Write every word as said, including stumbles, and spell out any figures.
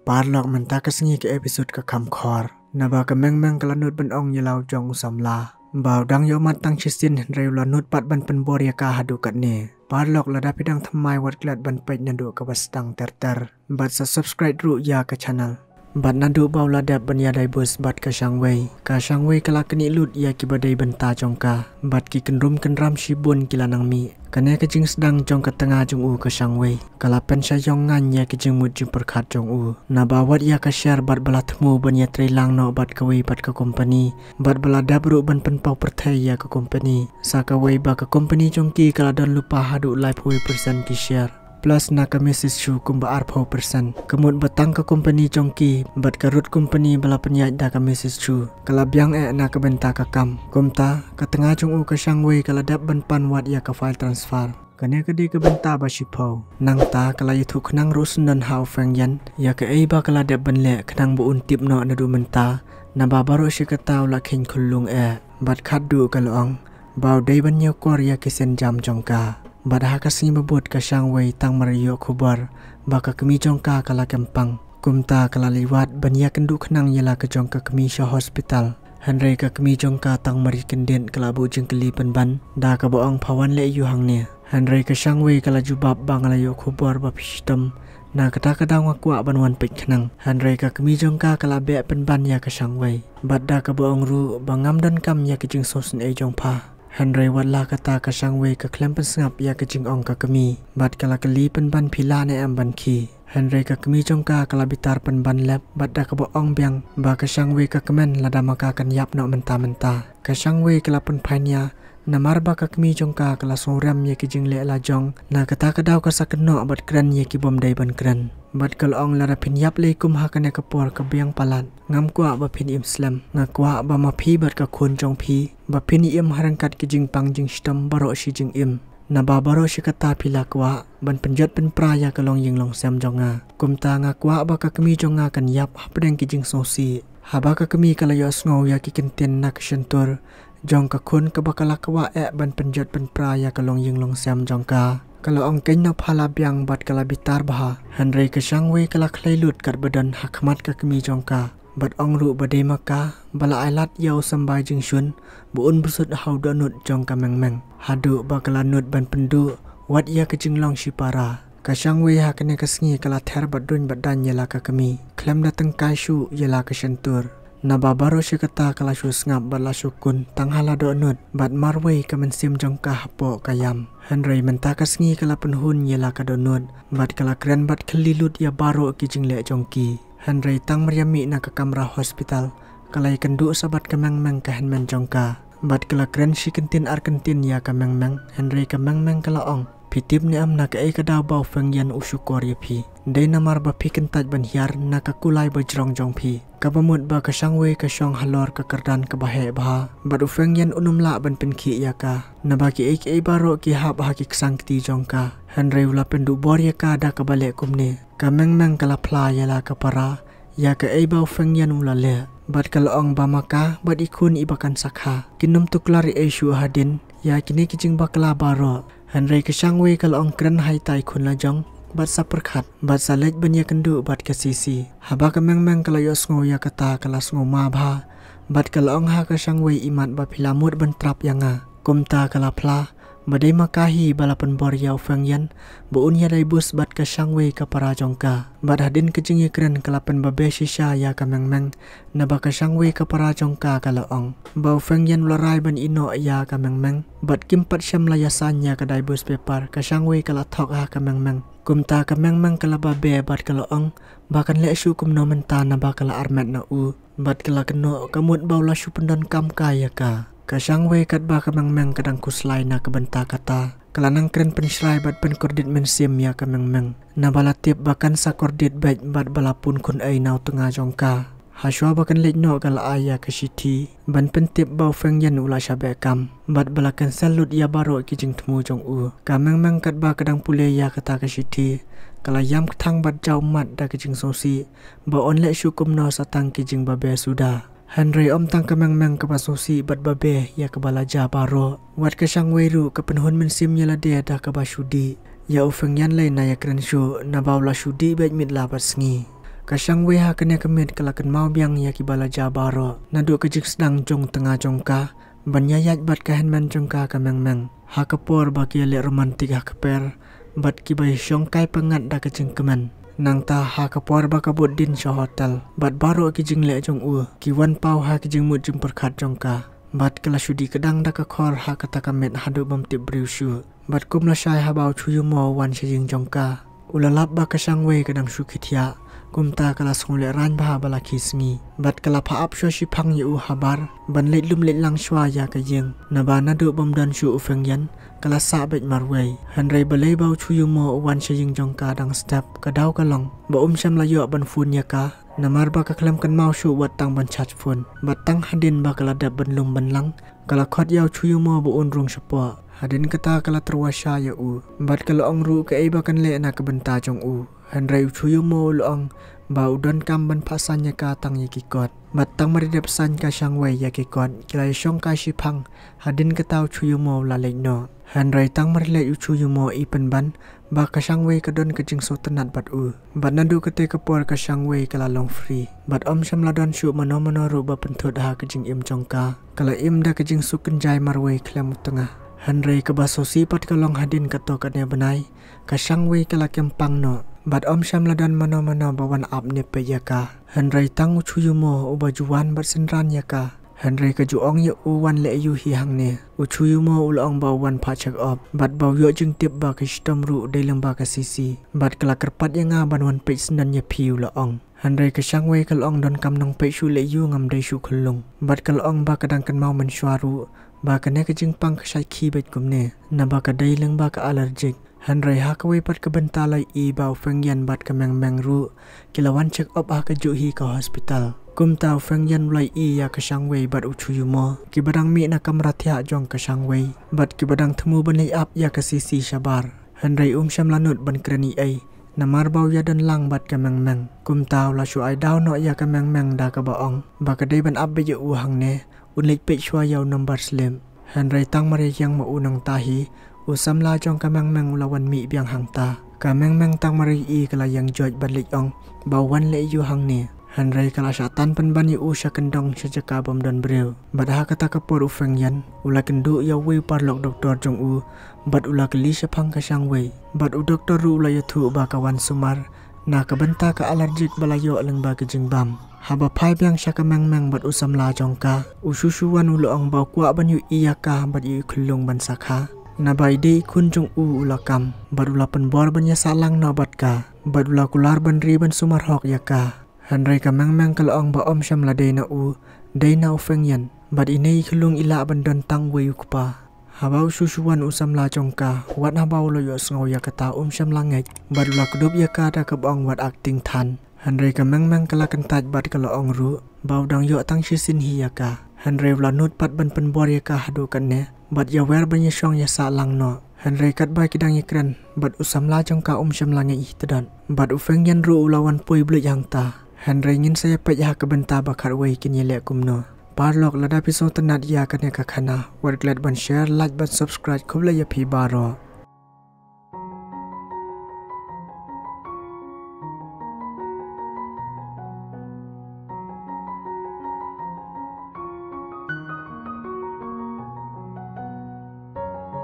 Paralok, mynta ka sngi ka episode ka kham khor. Naba ka Meng Meng ka la nud ban ong ïa la u jong u samla ba u dang ïoh mad tang shisien, hynrei u la nud pat ban pynbor ïa ka haduh katne. Paralok, lada phi dang thymmai, wat klet ban peit naduh kaba sdang ter ter bad sa subscribe ruh ïa ka channel. Bad naduh ba u la dep ban ïa divorce bad ka Shangwei, ka Shangwei ka la knieh lut ïa kiba dei bynta jong ka bad ki kynrum kynram shibun ki la nang mih. Kane ka jingsdang jong ka tnga jong u ka Shangwei ka la pynshah ïong ngan ïa ki jingmut jingpyrkhat jong u. Naba wat ïa ka share bad ba la thmu ban ïatreilang noh bad kawei pat ka company, bad ba la dep ruh ban pynpaw pyrthei ïa ka company sa kawei ba ka company jong ki ka la don lypa haduh laiphew percent ki share, plus na ka Missus Chu kumba arphew percent. Ka mut ba tang ka company jong ki bad ka Ruth company ba la pynïaid da ka Missus Chu ka la biang eh na ka bynta ka kam. Kumta ka tnga jong u ka Shangwei ka la dep ban pan wat ïa ka file transfer. Kane ka dei ka bynta ba shiphew. Nangta ka la ïathuh khnang ruh syndon ha u Feng Yan ïa kaei ba ka la dep ban leh khnang ba un tip noh naduh mynta, naba baroh shi katta u la kheiñ khyllung eh. Bad khatduh ka la ong ba u dei ban ñiewkor ïa ki sienjam jong ka. Bad ha ka sngi ba bud ka Shangwei tang mar ïoh khubor ba ka kmie jong ka ka la kem pang, kumta ka la leit wad ban ïakynduh khnang ïa la ka jong ka kmie sha hospital. Hynrei ka kmie jong ka tang mar ïakyndit ka la buh jingkylli pynban da kaba ong, pha wan leh aiu hangne? Hynrei ka Shangwei ka la jubab ba nga la ïoh khubor ba phi shitom, na kata ka daw nga kwah ban wan peit khnang. Hynrei ka kmie jong ka ka la beh pynban ïa ka Shangwei bad da kaba ong ruh ba ngam donkam ïa ka jingsngewsynei jong pha. Hynrei wat la kata ka Shangwei ka khlem pynsngap ïa ka jingong ka kmie bad ka la kylli pynban, phi lah ne em ban khie? Hynrei ka kmie jong ka ka la bitar pynban lep bad da kaba ong biang ba ka Shangwei ka kmen lada ma ka kan ïap noh mynta mynta. Ka Shangwei ka la pynphai nia namar ba ka kmie jong ka ka la sngew rem ïa ki jingleh la jong, na kata ka daw ka sa kynnoh bad kren ïa ki bym dei ban kren. Bad ka la ong, lada phin ïap lei kum ha kane ka por ka biang palat, ngam kwah ba phin im slem. Nga kwah ba ma phi bad ka khun jong phi ba phin im ha ryngkat ki jingpang jingshitom baroh shi jingim. Naba baroh shi katta phi la kwah ban pynjot pynpra ïa ka longïing longsem jong nga. Kumta nga kwah ba ka kmie jong nga kan ïap hapdeng ki jingsngewsih. Haba ka kmie ka la ïohsngew ïa ki kyntien na ka shyntur jong ka khun kaba ka la kwah eh ban pynjot pynpra ïa ka longïing longsem jong ka, ka la ong, keiñ noh pha la biang, bad ka la bitar bha. Hynrei ka Shangwei ka la khlei lut katba don ha khmat ka kmie jong ka bad ong ruh ba dei ma ka ba la ai lad ïa u symbai jingshun ba un bsut ha u dohnud jong ka Meng Meng. Haduh ba ka la nud ban pynduh wat ïa ka jinglong shipara. Ka Shangwei ha kane ka sngi ka la ther bad duiñ bad daiñ ïa la ka kmie, khlem da tyngkai shuh ïa la ka shyntur. Naba baroh shi katta ka la shu sngap bad la shu kun tang ha la dohnud bad marwei ka mynsiem jong ka hapoh ka ïam. Hynrei mynta ka sngi ka la pynhun ïa la ka dohnud bad ka la kren bad khylli lut ïa baroh ki jingleh jong ki. Hynrei tang mar ïa mih na ka kamra hospital, ka la ïakynduh sa bad ka Meng Meng ka hynmen jong ka bad ka la kren shi kyntien ar kyntien ïa ka Meng Meng. Hynrei ka Meng Meng ka la ong, phi tip ne em na kaei ka daw ba u Feng Yan u shukor ïa phi? Dei namar ba phi kyntait ban hiar na ka kulai ba jrong jong phi. Kaba mut ba ka Shangwei ka shong halor ka kyrdan kaba heh bha bad u Feng Yan un ym lah ban pynkhih ïa ka, naba kiei kiei baroh ki hap ha ki ksang kti jong ka. Hynrei u la pynduh bor ïa ka da kaba leh kumne. Ka Meng Meng ka la phla ïa la ka para ïa kaei ba u Feng Yan u la leh bad ka la ong ba ma ka bad i khun iba kan sa kha kin ym tuklar ei ei shuh hadien ïa kine ki jingbakla baroh. Hynrei ka Shangwei ka la ong, kren ha ita i khun la jong bad sa pyrkhat bad sa leit ban ïakynduh bad ka Sisi. Haba ka Meng Meng ka la ïohsngew ïa kata ka la sngewma bha bad ka la ong ha ka Shangwei, imat ba phi la mut ban trap ïa nga. Kumta ka la phla ba dei ma ka hi ba la pynbor ïa u Feng Yan ba un ïa divorce bad ka Shangwei ka para jong ka. Bad hadien ka jingïakren ka la pynbabe shisha ïa ka Meng Meng, naba ka Shangwei ka para jong ka ka la ong ba u Feng Yan u la rai ban ïeh noh ïa ka Meng Meng bad kim pat shym la ïa sign ïa ka divorce paper. Ka Shangwei ka la thok ha ka Meng Meng. Kumta ka Meng Meng ka la babe bad ka la ong ba kan leh shuh kumno mynta naba ka la armet na u. Bad ka la kynnoh ka mut ba u la shu pyndonkam kai ïa ka. Ka Shangwei katba ka Meng Meng ka dang khuslai na ka bynta kata, ka la nang kren pynshrai bad pynkordit mynsiem ïa ka Meng Meng, naba la tip ba kan sa kordit beit bad ba la pun khun ei na u tnga jong ka. Hashwa ba kan leit noh ka la ai ïa ka shithi ban pyntip ba u Feng Yan u la shah beh kam bad ba la cancel lut ïa baroh ki jingthmu jong u. Ka Meng Meng katba ka dang pule ïa kata ka shithi, ka la ïam kthang bad jaw ummat da ka jingsngewsih ba yn leh shuh kumno sa tang ki jingbabe suda. Hynrei ym tang ka Meng Meng kaba sngewsih bad babe ïa kaba la jia baroh, wat ka Shangwei ruh ka pynhun mynsiem ïa lade da kaba shu dih. ïa u Feng Yan lei na ïakren shuh naba u la shu dih beit miet la bad sngi. Ka Shang Wei ha kane ka miet ka la kynmaw biang ïa kiba la jia baroh. Naduh ka jingsdang jong tnga jong ka ban ïaid bad ka hynmen jong ka ka Meng Meng ha ka por ba ki ïaleh romantic ha ka per bad kiba ïashong kai pyngngad da ka jingkmen. Nangta ha ka por ba ka bud dien sha hotel bad baroh ki jingleh jong u ki wan paw ha ki jingmut jingpyrkhat jong ka. Bad ka la shu dih kdang da ka khor ha kata ka miet haduh bym tip briew shuh. Bad kum lashai haba u Chu Yimo u wan sha ïing jong ka, u la lap ba ka Shang Wei ka dang shu khie thiah. Kumta ka la sngewlehrain bha ba la khie sngi. Bad ka la phah ap shuwa shiphang ïa u habar ban leit lum leit lang shuwa ïa ka ïing. Naba naduh bym don shuh u Feng Yan ka la sah beit marwei. Hynrei balei ba u Chu Yimo u wan sha ïing jong ka dang step, ka daw ka long ba um shym la ïoh ban phone ïa ka. Namar ba ka khlem kynmaw shuh wat tang ban charge phone. Bad tang hadien ba ka la dep ban lum ban lang, ka la khot ïa u Chu Yimo ba un rung shapoh. Hadien kata ka la tyrwa sha ïa u bad ka la ong ruh kaei ba kan leh na ka bynta jong u. Hynrei u Chu Yimo u la ong ba u donkam ban phah saiñ ïa ka tang ïa ki kot. Bad tang mar ïa dep saiñ ka Shang Wei ïa ki kot, ki la ïashong kai shiphang. Hadien kata u Chu Yimo u la leit noh. Hynrei tang mar ïa leit u Chu Yimo i pynban ba ka Shang Wei ka don ka jingsngewtynnat bad u. Bad naduh kata ka por ka Shang Wei ka la long free. Bad um shym la don shuh mano mano ruh ba pynthut ha ka jingim jong ka. Ka la im da ka jingsuk kynjai marwei khlem u tnga. Hynrei kaba sngewsih pat ka long hadien kato kane bnai, ka Shang Wei ka la kem pang noh. Bad um shym la don mano mano ba wan ap ne peit ïa ka. Hynrei tang u Chu Yimo uba ju wan bad synran ïa ka. Hynrei ka ju ong ïa u wan leh aïu hi hangne. U Chu Yimo u la ong ba u wan phah check up bad ba u ïoh jingtip ba ka shitom ruh dei lyngba ka sisi. Bad ka la kyrpad ïa nga ban wan peit syndon ïa phi, u la ong. Hynrei ka Shang Wei ka la ong donkam nang peit shuh leh aïu, ngam dei shuh khyllung. Bad ka la ong ba ka dang kynmaw mynshuwa ruh ba kane ka jingpang ka shait khie beit kumne naba ka dei lyngba ka allergic. Hynrei ha kawei pat ka bynta la ïohi ba u Feng Yan bad ka Meng Meng ruh ki la wan check up ha kajuh hi ka hospital. Kumta u Feng Yan u la ïohi ïa ka Shang Wei bad u Chu Yimo kiba dang mih na kamra thiah jong ka Shang Wei bad kiba dang thmu ban leit ap ïa ka sisi shabar. Hynrei um shym la nud ban kren ei ei namar ba u ïadon lang bad ka Meng Meng. Kumta u la shu ai daw noh ïa ka Meng Meng da kaba ong ba ka dei ban ap beit ïa u hangne, un leit peit shuwa ïa u number slip. Hynrei tang mar ïa ïeng ma u nangta hi, u samla jong ka Meng Meng u la wan mih biang hangta. Ka Meng Meng tang mar ïa ïohi ka la ïeng joit bad leit ong ba u wan leh aïu hangne. Hynrei ka la shah tan pynban ïa u sha kyndong sha jaka bym don briew. Bad ha kata ka por u Feng Yan u la kynduh ïa uwei u paralok doktor jong u bad u la kylli shaphang ka Shang Wei. Bad u doktor ruh u la ïathuh ba ka wan sumar na ka bynta ka allergic ba la ïoh lyngba ka jingbam. Haba phai biang sha ka Meng Meng bad u samla jong ka, u Shu Shu Wan u la ong ba u kwah ban ïohi ïa ka bad ïa u khyllung ban sakha. Naba i dei i khun jong u, u la kam, bad u la pynbor ban ïasah lang noh bad ka, bad u la kular ban ri ban sumar hok ïa ka. Hynrei ka Meng Meng ka la ong ba um shym la dei na u, dei na u Feng Yan. Bad ine i khyllung i lah ban don tang uwei u kpa. Haba u Shu Shu Wan u samla jong ka, wat haba u la ïohsngew ïa kata um shym la ngeit. Bad u la kdup ïa ka da kaba ong wat acting than. Hynrei ka Meng Meng ka la kyntait bad ka la ong ruh ba u dang ïoh tang shisien hi ïa ka. Hynrei u la nud pat ban pynbor ïa ka haduh katne bad ïawer ban ïashong ïasah lang noh. Hynrei katba ki dang ïakren bad u samla jong ka um shym la ngeit hi tdot. Bad u Feng Yan ruh u la wan poi bluit hangta. Hynrei ngin sa ïa peit ha ka bynta ba khatwei kin ïaleh kumno. Paralok, lada phi sngewtynnat ïa kane ka khana, wat klet ban share, like bad subscribe. Khublei ïa phi baroh.